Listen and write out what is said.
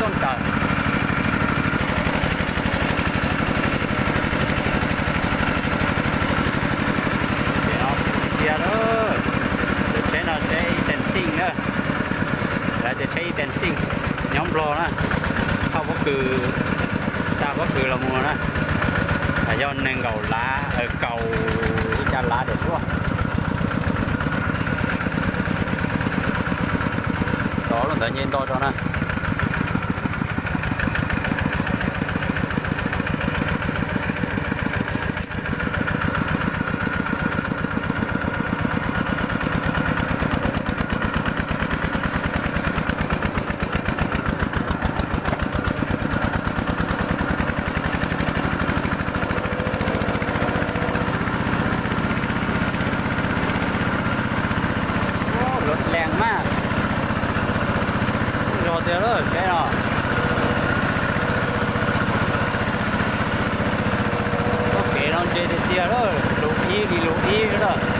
Txooj tawm. Ces no tiag lawm. Tus tsheb no tsheb ib tees xij na. Lawv tias tsheb ib tees xij, nyob Nplog na. Thauj pob kws, xa pob kws los mus na. Yog nees nkaum lav, kaum ib ca lav diam suab. Rov lub ntawd nce nto tso na. Lub lees mas, zog tiag lawm tsheb no. Txoj kev no ntse tiag tiag lawm, lus ib li lus ib lawm.